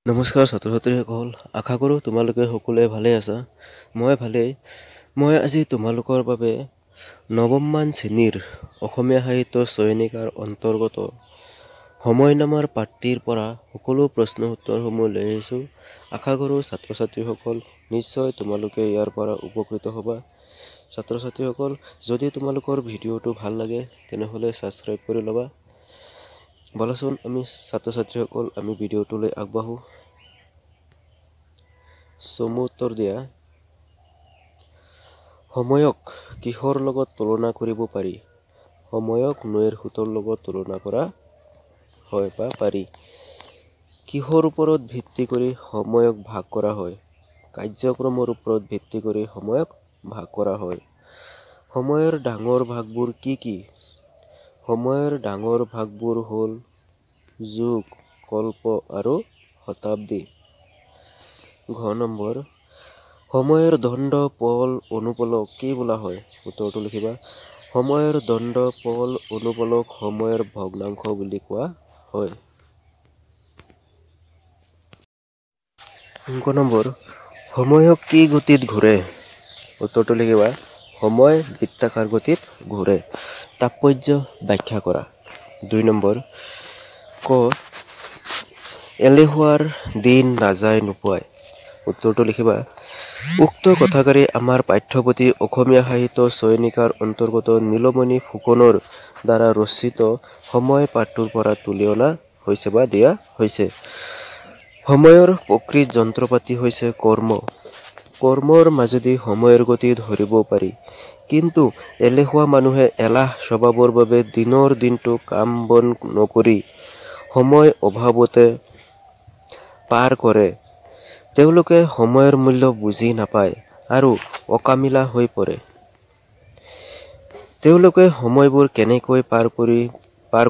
নমস্কাৰ ছাত্ৰ ছাত্ৰীসকল, আশা কৰোঁ তোমালোকে সকলোৱে ভালে আছা। মই ভালেই। মই আজি তোমালোকৰ বাবে নৱমমান শ্ৰেণীৰ অসমীয়া সাহিত্য চয়নিকাৰ অন্তৰ্গত সময় নামৰ পাঠটিৰ পৰা সকলো প্ৰশ্ন উত্তৰসমূহ লৈ আহিছোঁ। আশা কৰোঁ ছাত্ৰ ছাত্ৰীসকল নিশ্চয় তোমালোকে ইয়াৰ পৰা উপকৃত হ'বা। ছাত্ৰ ছাত্ৰীসকল, যদি তোমালোকৰ ভিডিঅ'টো ভাল লাগে তেনেহ'লে ছাবস্ক্ৰাইব কৰি ল'বা। ব'লাচোন আমি ছাত্ৰ ছাত্ৰীসকল আমি ভিডিঅ'টোলৈ আগবাঢ়োঁ। চমু উত্তৰ দিয়া। সময়ক কিহৰ লগত তুলনা কৰিব পাৰি? সময়ক নৈৰ সোঁতৰ লগত তুলনা কৰা হয় বা পাৰি। কিহৰ ওপৰত ভিত্তি কৰি সময়ক ভাগ কৰা হয়? কাৰ্যক্ৰমৰ ওপৰত ভিত্তি কৰি সময়ক ভাগ কৰা হয়। সময়ৰ ডাঙৰ ভাগবোৰ কি কি? সময়ৰ ডাঙৰ ভাগবোৰ হ'ল যুগ, কল্প আৰু শতাব্দী। ঘ নম্বৰ, সময়ৰ দণ্ড, পল, অনুপলক কি বোলা হয়? উত্তৰটো লিখিবা। সময়ৰ দণ্ড, পল, অনুপলক সময়ৰ ভগ্নাংশ বুলি কোৱা হয়। অংক নম্বৰ, সময়ক কি গতিত ঘূৰে? উত্তৰটো লিখিবা। সময় বৃত্তাকাৰ গতিত ঘূৰে। তাৎপৰ্য ব্যাখ্যা কৰা। 2 নম্বৰ, ক এলেহুৱাৰ দিন নাযায় নুপুৱায়। উত্তৰটো লিখিবা। উক্ত কথাষাৰি আমাৰ পাঠ্যপুথি অসমীয়া সাহিত্য চয়নিকাৰ অন্তৰ্গত নীলমণি ফুকনৰ দ্বাৰা ৰচিত সময় পাঠটোৰ পৰা তুলি অনা হৈছে বা দিয়া হৈছে। সময়ৰ প্ৰকৃত যন্ত্ৰপাতি হৈছে কৰ্ম। কৰ্মৰ মাজেদি সময়ৰ গতি ধৰিব পাৰি। কিন্তু এলেহুৱা মানুহে এলাহ স্বভাৱৰ বাবে দিনৰ দিনটো কাম বন নকৰি সময় অভাৱতে পাৰ কৰে। তেওঁলোকে সময়ৰ মূল্য বুজি নাপায় আৰু অকামিলা হৈ পৰে। তেওঁলোকে সময়বোৰ কেনেকৈ পাৰ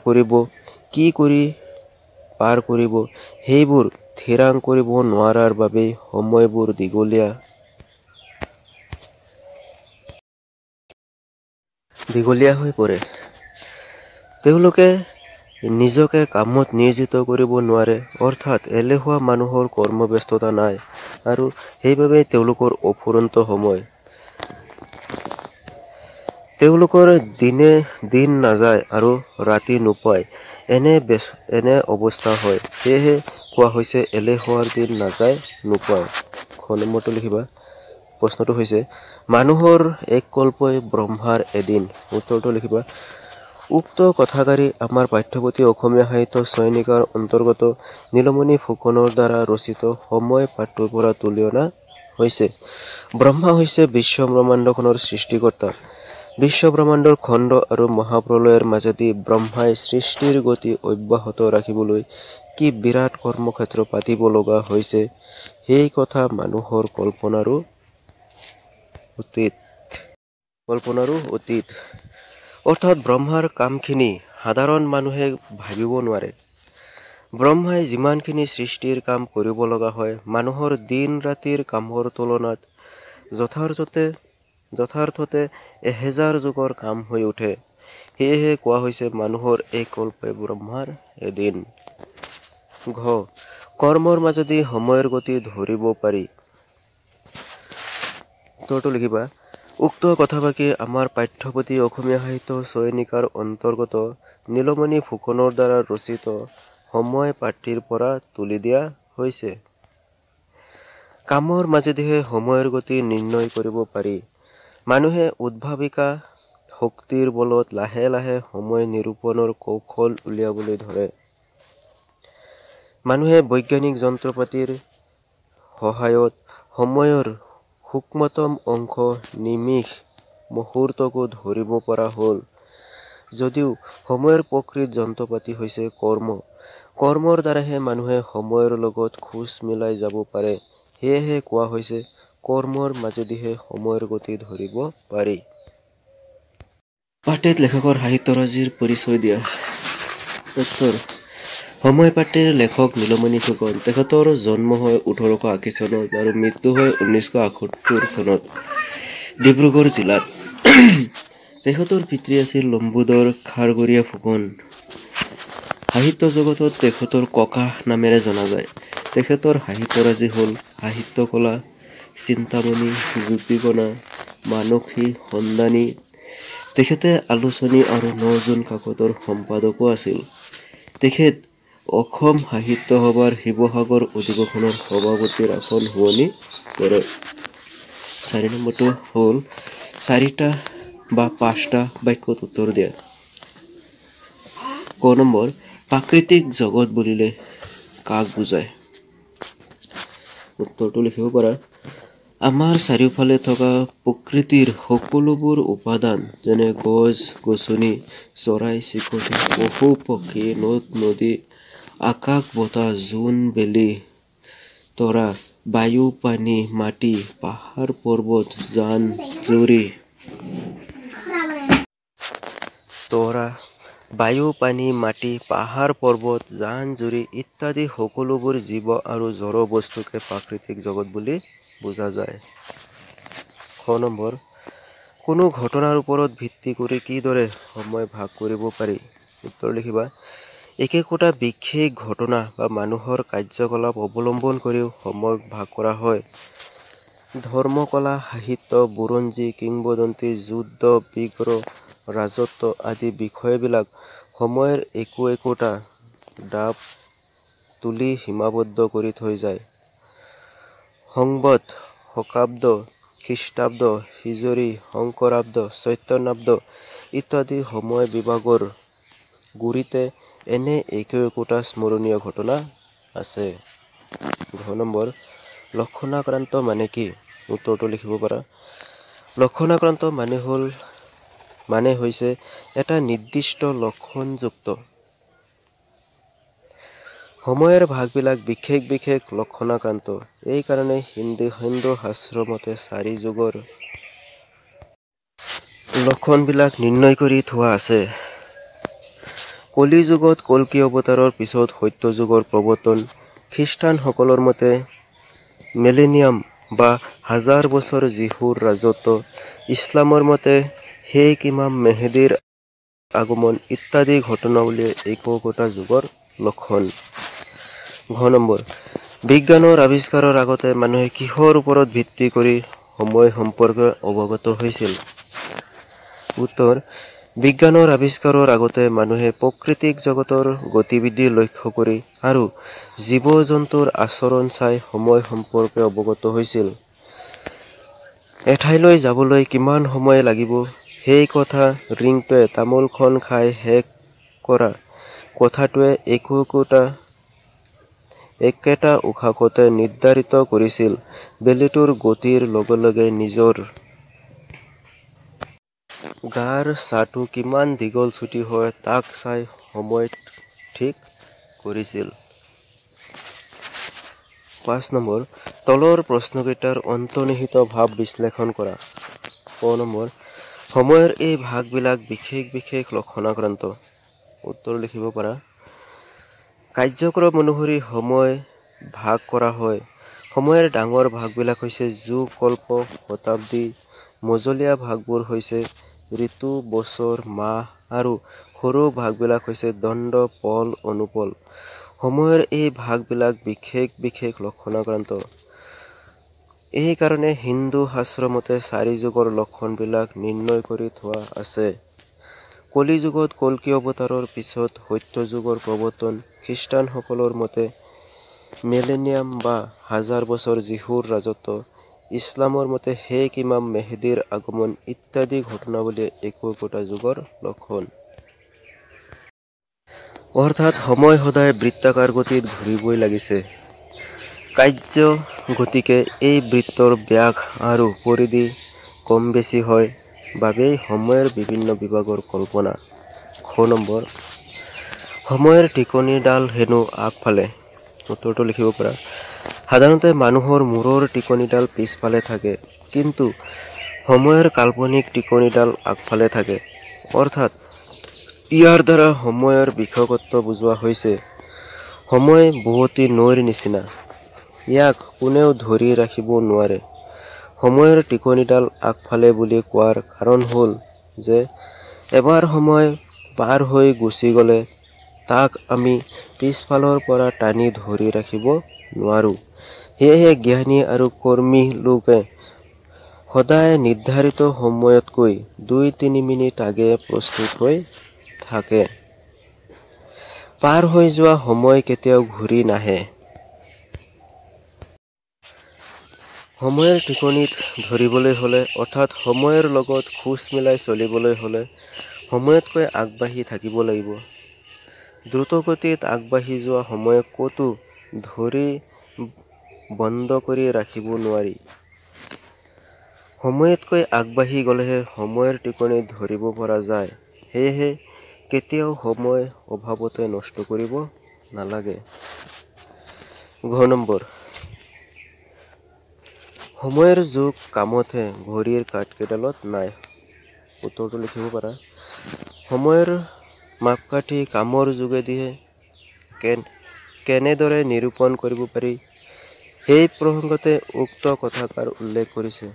কৰিব, কি কৰি পাৰ কৰিব সেইবোৰ থিৰাং কৰিব নোৱাৰাৰ বাবেই সময়বোৰ দীঘলীয়া দীঘলীয়া হৈ পৰে। তেওঁলোকে নিজকে কামত নিয়োজিত কৰিব নোৱাৰে, অৰ্থাৎ এলেহুৱা মানুহৰ কৰ্মব্যস্ততা নাই আৰু সেইবাবেই তেওঁলোকৰ অফুৰন্ত সময়। তেওঁলোকৰ দিনে দিন নাযায় আৰু ৰাতি নুপুৱায় এনে অৱস্থা হয়। সেয়েহে কোৱা হৈছে এলেহুৱাৰ দিন নাযায় নুপুৱায়। খ নম্বৰটো লিখিবা। প্ৰশ্নটো হৈছে মানুহৰ এক কল্পই ব্ৰহ্মাৰ এদিন। উত্তৰটো লিখিবা। উক্ত কথাষাৰি আমাৰ পাঠ্যপুথি অসমীয়া সাহিত্য চয়নিকাৰ অন্তৰ্গত নীলমণি ফুকনৰ দ্বাৰা ৰচিত সময় পাঠটোৰ পৰা তুলি অনা হৈছে। ব্ৰহ্মা হৈছে বিশ্ব ব্ৰহ্মাণ্ডখনৰ সৃষ্টিকৰ্তা। বিশ্ব ব্ৰহ্মাণ্ডৰ খণ্ড আৰু মহাপ্ৰলয়ৰ মাজেদি ব্ৰহ্মাই সৃষ্টিৰ গতি অব্যাহত ৰাখিবলৈ কি বিৰাট কৰ্মক্ষেত্ৰ পাতিব লগা হৈছে সেই কথা মানুহৰ কল্পনাৰো অতীত। অৰ্থাৎ ব্ৰহ্মাৰ কামখিনি সাধাৰণ মানুহে ভাবিব নোৱাৰে। ব্ৰহ্মাই যিমানখিনি সৃষ্টিৰ কাম কৰিব লগা হয় মানুহৰ দিন ৰাতিৰ কামৰ তুলনাত যথাৰ্থতে 1000 যুগৰ কাম হৈ উঠে। সেয়েহে কোৱা হৈছে মানুহৰ এক কল্পই ব্ৰহ্মাৰ এদিন। ঘ কৰ্মৰ মাজেদি সময়ৰ গতি ধৰিব পাৰি। উত্তৰটো লিখিবা। উক্ত কথাফাঁকি আমাৰ পাঠ্যপুথি অসমীয়া সাহিত্য চয়নিকাৰ অন্তৰ্গত নীলমণি ফুকনৰ দ্বাৰা ৰচিত সময় পাঠটিৰ পৰা তুলি দিয়া হৈছে। কামৰ মাজেদিহে সময়ৰ গতি নিৰ্ণয় কৰিব পাৰি। মানুহে উদ্ভাৱিকা শক্তিৰ বলত লাহে লাহে সময় নিৰূপণৰ কৌশল উলিয়াবলৈ ধৰে। মানুহে বৈজ্ঞানিক যন্ত্ৰপাতিৰ সহায়ত সময়ৰ সূক্ষ্মতম অংশ নিমিষ মুহূৰ্তকো ধৰিব পৰা হ'ল যদিও সময়ৰ প্ৰকৃত যন্ত্ৰপাতি হৈছে কৰ্ম। কৰ্মৰ দ্বাৰাহে মানুহে সময়ৰ লগত খোজ মিলাই যাব পাৰে। সেয়েহে কোৱা হৈছে কৰ্মৰ মাজেদিহে সময়ৰ গতি ধৰিব পাৰি। পাঠটিত লেখকৰ সাহিত্যৰাজিৰ পৰিচয় দিয়া। উত্তৰ, সময় পাঠটিৰ লেখক নীলমণি ফুকন। তেখেতৰ জন্ম হয় 1880 চনত আৰু মৃত্যু হয় 1978 চনত ডিব্ৰুগড় জিলাত। তেখেতৰ পিতৃ আছিল লম্বোদৰ খাৰঘৰীয়া ফুকন। সাহিত্য জগতত তেখেতৰ ককা নামেৰে জনা যায়। তেখেতৰ সাহিত্যৰাজি হ'ল সাহিত্যকলা, চিন্তামণি, জ্যোতিকণা, মানসী, সন্ধানী। তেখেতে আলোচনী আৰু ন-জোন কাকতৰ সম্পাদকো আছিল। তেখেত অসম সাহিত্য সভাৰ শিৱসাগৰ অধিৱেশনৰ সভাপতিৰ আসন শুৱনি কৰে। 4 নম্বৰটো হ'ল 4টা বা 5টা বাক্যত উত্তৰ দিয়া। ক নম্বৰ, প্ৰাকৃতিক জগত বুলিলে কাক বুজায়? উত্তৰটো লিখিব পাৰা, আমাৰ চাৰিওফালে থকা প্ৰকৃতিৰ সকলোবোৰ উপাদান, যেনে গছ গছনি, চৰাই চিৰিকটি, পশু পক্ষী, নদ নদী, আকাশ বতাহ, জোন বেলি, তৰা, বায়ু, পানী, মাটি, পাহাৰ পৰ্বত, জান জুৰি, তৰা, বায়ু, পানী, মাটি, পাহাৰ পৰ্বত, জান জুৰি ইত্যাদি সকলোবোৰ জীৱ আৰু জড় বস্তুকে প্ৰাকৃতিক জগত বুলি বুজা যায়। খ নম্বৰ, কোনো ঘটনাৰ ওপৰত ভিত্তি কৰি কিদৰে সময় ভাগ কৰিব পাৰি? উত্তৰ লিখিবা, একোটা বিশেষ ঘটনা বা মানুহৰ কাৰ্যকলাপ অৱলম্বন কৰিও সময় ভাগ কৰা হয়। ধৰ্মকলা, সাহিত্য, বুৰঞ্জী, কিংবদন্তি, যুদ্ধ বিগ্ৰহ, ৰাজত্ব আদি বিষয়বিলাক সময়ৰ একো একোটা ঢাপ তুলি সীমাবদ্ধ কৰি থৈ যায়। সংবৎ, শকাব্দ, খ্ৰীষ্টাব্দ, হিজৰী, শংকৰাব্দ, চৈতন্যাব্দ ইত্যাদি সময় বিভাগৰ গুৰিতে এনে একো একোটা স্মৰণীয় ঘটনা আছে। ঘ নম্বৰ, লক্ষণাক্ৰান্ত মানে কি? উত্তৰটো লিখিব পাৰা, লক্ষণাক্ৰান্ত মানে হৈছে এটা নিৰ্দিষ্ট লক্ষণযুক্ত। সময়ৰ ভাগবিলাক বিশেষ বিশেষ লক্ষণাক্ৰান্ত। এইকাৰণে হিন্দু শাস্ত্ৰ মতে চাৰি যুগৰ লক্ষণবিলাক নিৰ্ণয় কৰি থোৱা আছে। কলি যুগত কল্কি অৱতাৰৰ পিছত সত্যযুগৰ প্ৰৱৰ্তন, খ্ৰীষ্টানসকলৰ মতে মিলেনিয়াম বা হাজাৰ বছৰ যীশুৰ ৰাজত্ব, ইছলামৰ মতে শেখ ইমাম মেহদীৰ আগমন ইত্যাদি ঘটনাৱলীয়ে একো একোটা যুগৰ লক্ষণ। ঘ নম্বৰ, বিজ্ঞানৰ আৱিষ্কাৰৰ আগতে মানুহে কিহৰ ওপৰত ভিত্তি কৰি সময় সম্পৰ্কে অৱগত হৈছিল? উত্তৰ, বিজ্ঞানৰ আৱিষ্কাৰৰ আগতে মানুহে প্ৰাকৃতিক জগতৰ গতিবিধি লক্ষ্য কৰি আৰু জীৱ জন্তুৰ আচৰণ চাই সময় সম্পৰ্কে অৱগত হৈছিল। এঠাইলৈ যাবলৈ কিমান সময় লাগিব সেই কথা ৰিংটোৱে তামোলখন খাই শেষ কৰা কথাটোৱে একেটা উশাহতে নিৰ্ধাৰিত কৰিছিল। বেলিটোৰ গতিৰ লগে লগে নিজৰ গাৰ ছাঁটো কিমান দীঘল চুটি হয় তাক চাই সময় ঠিক কৰিছিল। 5 নম্বৰ, তলৰ প্ৰশ্নকেইটাৰ অন্তৰ্নিহিত ভাৱ বিশ্লেষণ কৰা। ক নম্বৰ, সময়ৰ এই ভাগবিলাক বিশেষ বিশেষ লক্ষণাক্ৰান্ত। উত্তৰ লিখিব পাৰা, কাৰ্যক্ৰম অনুসৰি সময় ভাগ কৰা হয়। সময়ৰ ডাঙৰ ভাগবিলাক হৈছে যুগ, কল্প, শতাব্দী। মজলীয়া ভাগবোৰ হৈছে ঋতু, বছৰ, মাহ আৰু সৰু ভাগবিলাক হৈছে দণ্ড, পল, অনুপল। সময়ৰ এই ভাগবিলাক বিশেষ বিশেষ লক্ষণাক্ৰান্ত। এইকাৰণে হিন্দু শাস্ত্ৰ মতে চাৰি যুগৰ লক্ষণবিলাক নিৰ্ণয় কৰি থোৱা আছে। কলি যুগত কল্কি অৱতাৰৰ পিছত সত্যযুগৰ প্ৰৱৰ্তন, খ্ৰীষ্টানসকলৰ মতে মিলেনিয়াম বা হাজাৰ বছৰ যীশুৰ ৰাজত্ব, ইছলামৰ মতে শেখ ইমাম মেহদীৰ আগমন ইত্যাদি ঘটনাৱলীয়ে একো একোটা যুগৰ লক্ষণ। অৰ্থাৎ সময় সদায় বৃত্তাকাৰ গতিত ঘূৰিবই লাগিছে। কাৰ্য গতিকে এই বৃত্তৰ ব্যাস আৰু পৰিধি কম বেছি হয় বাবেই সময়ৰ বিভিন্ন বিভাগৰ কল্পনা। খ নম্বৰ, সময়ৰ টিকনিডাল হেনো আগফালে। উত্তৰটো লিখিব পাৰা, সাধাৰণতে মানুহৰ মূৰৰ টিকনিডাল পিছফালে থাকে, কিন্তু সময়ৰ কাল্পনিক টিকনিডাল আগফালে থাকে। অৰ্থাৎ ইয়াৰ দ্বাৰা সময়ৰ বিশেষত্ব বুজোৱা হৈছে। সময় বোৱতী নৈৰ নিচিনা, ইয়াক কোনেও ধৰি ৰাখিব নোৱাৰে। সময়ৰ টিকনিডাল আগফালে বুলি কোৱাৰ কাৰণ হ'ল যে এবাৰ সময় পাৰ হৈ গুচি গ'লে তাক আমি পিছফালৰ পৰা টানি ধৰি ৰাখিব নোৱাৰোঁ। সেয়েহে জ্ঞানী আৰু কৰ্মী লোকে সদায় নিৰ্ধাৰিত সময়তকৈ 2-3 মিনিট আগেয়ে প্ৰস্তুত হৈ থাকে। পাৰ হৈ যোৱা সময় কেতিয়াও ঘূৰি নাহে। সময়ৰ ঠিকনিত ধৰিবলৈ হ'লে অৰ্থাৎ সময়ৰ লগত খোজ মিলাই চলিবলৈ হ'লে সময়তকৈ আগবাঢ়ি থাকিব লাগিব। দ্ৰুতগতিত আগবাঢ়ি যোৱা সময়ক ক'তো ধৰি বন্ধ কৰি ৰাখিব নোৱাৰি। সময়তকৈ আগবাঢ়ি গ'লেহে সময়ৰ টিকনিত ধৰিব পৰা যায়। সেয়েহে কেতিয়াও সময় অভাৱতে নষ্ট কৰিব নালাগে। ঘ নম্বৰ, সময়ৰ যোগ কামতহে, ঘড়ীৰ কাঁইটকেইডালত নাই। উত্তৰটো লিখিব পাৰা, সময়ৰ মাপকাঠি কামৰ যোগেদিহে কেনেদৰে নিৰূপণ কৰিব পাৰি সেই প্ৰসংগতে উক্ত কথাষাৰ উল্লেখ কৰিছে।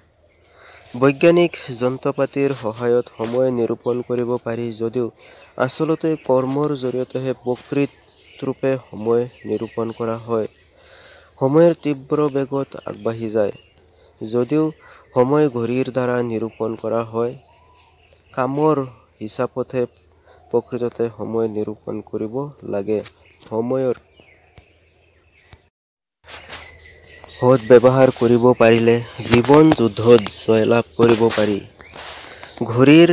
বৈজ্ঞানিক যন্ত্ৰপাতিৰ সহায়ত সময় নিৰূপণ কৰিব পাৰি যদিও আচলতে কৰ্মৰ জৰিয়তেহে প্ৰকৃতৰূপে সময় নিৰূপণ কৰা হয়। সময়ৰ তীব্ৰ বেগত আগবাঢ়ি যায় যদিও সময় ঘড়ীৰ দ্বাৰা নিৰূপণ কৰা হয়। কামৰ হিচাপতহে প্ৰকৃততে সময় নিৰূপণ কৰিব লাগে। সময়ৰ সদ ব্যৱহাৰ কৰিব পাৰিলে জীৱন যুদ্ধত জয়লাভ কৰিব পাৰি। ঘড়ীৰ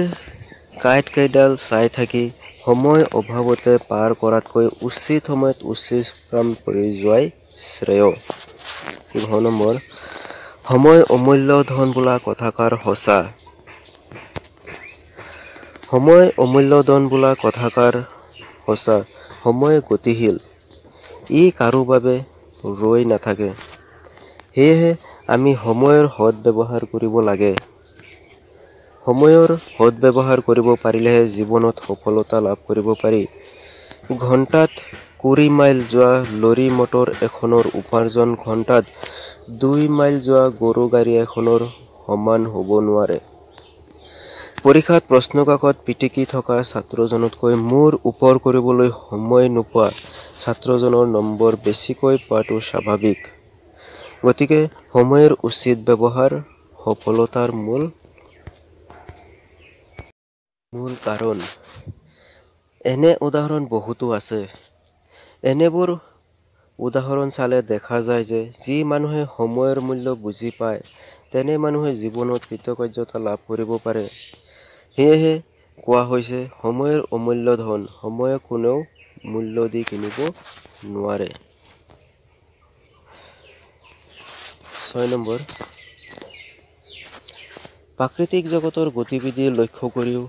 কাঁইটকেইডাল চাই থাকি সময় অভাৱতে পাৰ কৰাতকৈ উচিত সময়ত উচিত কাম কৰি যোৱাই শ্ৰেয়। ঘ নম্বৰ, সময় অমূল্য ধন বোলা কথাষাৰ সঁচা। সময় অমূল্য ধন বোলা কথাষাৰ সঁচা। সময় গতিশীল, ই কাৰো বাবে ৰৈ নাথাকে। সেয়েহে আমি সময়ৰ সদ ব্যৱহাৰ কৰিব লাগে। সময়ৰ সদ ব্যৱহাৰ কৰিব পাৰিলেহে জীৱনত সফলতা লাভ কৰিব পাৰি। ঘণ্টাত 20 মাইল যোৱা লৰী মটৰ এখনৰ উপাৰ্জন ঘণ্টাত 2 মাইল যোৱা গৰু গাড়ী এখনৰ সমান হ'ব নোৱাৰে। পৰীক্ষাত প্ৰশ্নকাকত পিটিকি থকা ছাত্ৰজনতকৈ মূৰ ওপৰ কৰিবলৈ সময় নোপোৱা ছাত্ৰজনৰ নম্বৰ বেছিকৈ পোৱাটো স্বাভাৱিক। গতিকে সময়ৰ উচিত ব্যৱহাৰ সফলতাৰ মূল কাৰণ। এনে উদাহৰণ বহুতো আছে। এনেবোৰ উদাহৰণ চালে দেখা যায় যে যি মানুহে সময়ৰ মূল্য বুজি পায় তেনে মানুহে জীৱনত কৃতকাৰ্যতা লাভ কৰিব পাৰে। সেয়েহে কোৱা হৈছে, সময়ৰ অমূল্য ধন, সময়ক কোনেও মূল্য দি কিনিব নোৱাৰে। 6 নম্বৰ, প্ৰাকৃতিক জগতৰ গতিবিধি লক্ষ্য কৰিও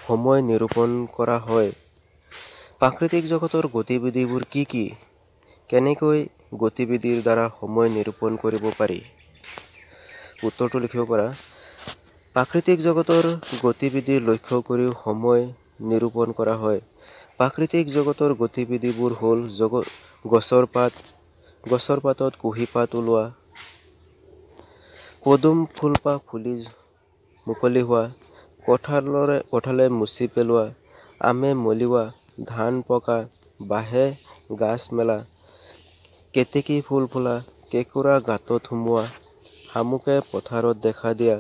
সময় নিৰূপণ কৰা হয়। প্ৰাকৃতিক জগতৰ গতিবিধিবোৰ কি কি? কেনেকৈ গতিবিধিৰ দ্বাৰা সময় নিৰূপণ কৰিব পাৰি? উত্তৰটো লিখিব পাৰা, প্ৰাকৃতিক জগতৰ গতিবিধি লক্ষ্য কৰিও সময় নিৰূপণ কৰা হয়। প্ৰাকৃতিক জগতৰ গতিবিধিবোৰ হ'ল গছৰ পাতত কুঁহিপাত ওলোৱা, পদুম ফুলপাহ ফুলি মুকলি হোৱা, কঁঠালে মুচি পেলোৱা, আমে মলিওৱা, ধান পকা, বাঁহে গাজ মেলা, কেতেকী ফুল ফুলা, কেঁকোৰা গাঁতত সোমোৱা, শামুকে পথাৰত দেখা দিয়া,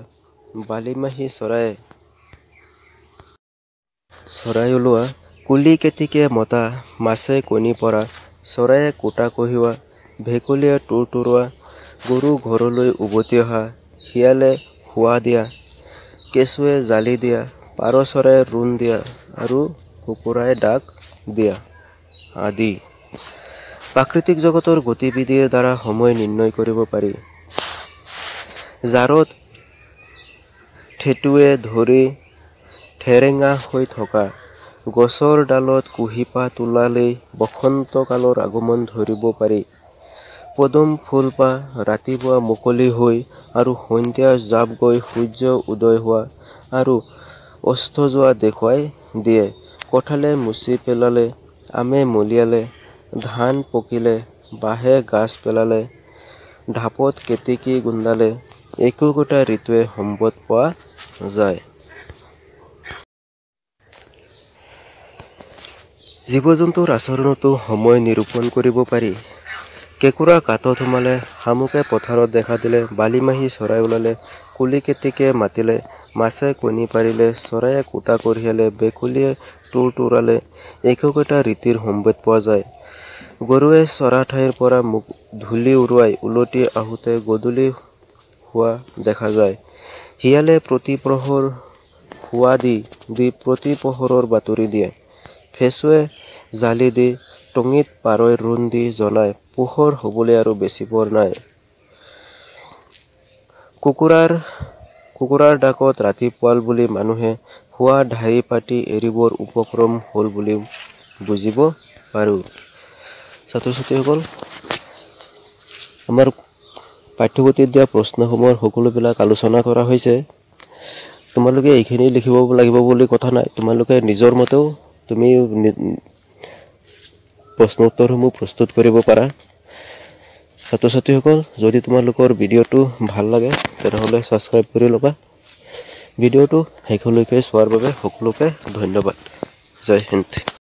বালিমাহী চৰায়ে চৰাই ওলোৱা, কুলি কেতেকীয়ে মতা, মাছে কণী পৰা, চৰায়ে কূটা কঢ়িওৱা, ভেকুলীয়ে টোৰ-টোৰোৱা, গৰু ঘৰলৈ উভতি অহা, শিয়ালে হোৱা দিয়া, কেঁচুৱে জালি দিয়া, পাৰ চৰায়ে ৰুণ দিয়া আৰু কুকুৰাই ডাক দিয়া আদি। প্ৰাকৃতিক জগতৰ গতিবিধিৰ দ্বাৰা সময় নিৰ্ণয় কৰিব পাৰি। জাৰত ঠেঁটুৱৈ ধৰি ঠেৰেঙা হৈ থকা গছৰ ডালত কুঁহিপাত ওলালেই বসন্ত কালৰ আগমন ধৰিব পাৰি। পদুম ফুলপাহ ৰাতিপুৱা মুকলি হৈ আৰু সন্ধিয়া জাপ গৈ সূৰ্য উদয় হোৱা আৰু অস্ত যোৱা দেখুৱাই দিয়ে। কঁঠালে মুচি পেলালে, আমে মলিয়ালে, ধান পকিলে, বাঁহে গাজ পেলালে, ঢাপত কেতেকী গোন্ধালে একোকোটা ঋতুৱে সম্বত পোৱা যায়। জীৱ-জন্তুৰ আচৰণতো সময় নিৰূপণ কৰিব পাৰি। কেঁকোৰা গাঁতত সোমালে, শামুকে পথাৰত দেখা দিলে, বালিমাহী চৰাই ওলালে, কুলি কেতেকীয়ে মাতিলে, মাছে কণী পাৰিলে, চৰায়ে কূটা কঢ়িয়ালে, ভেকুলীয়ে টোৰটোৰালে একোকেইটা ৰীতিৰ সম্ভেদ পোৱা যায়। গৰুৱে চৰা ঠাইৰ পৰা মুখ ধূলি উৰুৱাই উলটি আহোঁতে গধূলি হোৱা দেখা যায়। শিয়ালে প্ৰতিপ্ৰহৰ হোৱা দি দি প্ৰতিপহৰৰ বাতৰি দিয়ে। ফেঁচুৱে জালি দি টঙিত পাৰই ৰুণ দি জনায় পোহৰ হ'বলৈ আৰু বেছি পৰ নাই। কুকুৰাৰ ডাকত ৰাতি পুৱাল বুলি মানুহে শোৱা ঢাৰি পাটি এৰিবৰ উপক্ৰম হ'ল বুলি বুজিব পাৰোঁ। ছাত্ৰ ছাত্ৰীসকল, আমাৰ পাঠ্যপুথিত দিয়া প্ৰশ্নসমূহৰ সকলোবিলাক আলোচনা কৰা হৈছে। তোমালোকে এইখিনি লিখিব লাগিব বুলি কথা নাই, তোমালোকে নিজৰ মতেও তুমি প্ৰশ্ন উত্তৰসমূহ প্ৰস্তুত কৰিব পাৰা। ছাত্ৰ ছাত্ৰীসকল, যদি তোমালোকৰ ভিডিঅ'টো ভাল লাগে তেনেহ'লে ছাবস্ক্ৰাইব কৰি ল'বা। ভিডিঅ'টো শেষলৈকে চোৱাৰ বাবে সকলোকে ধন্যবাদ। জয় হিন্দ।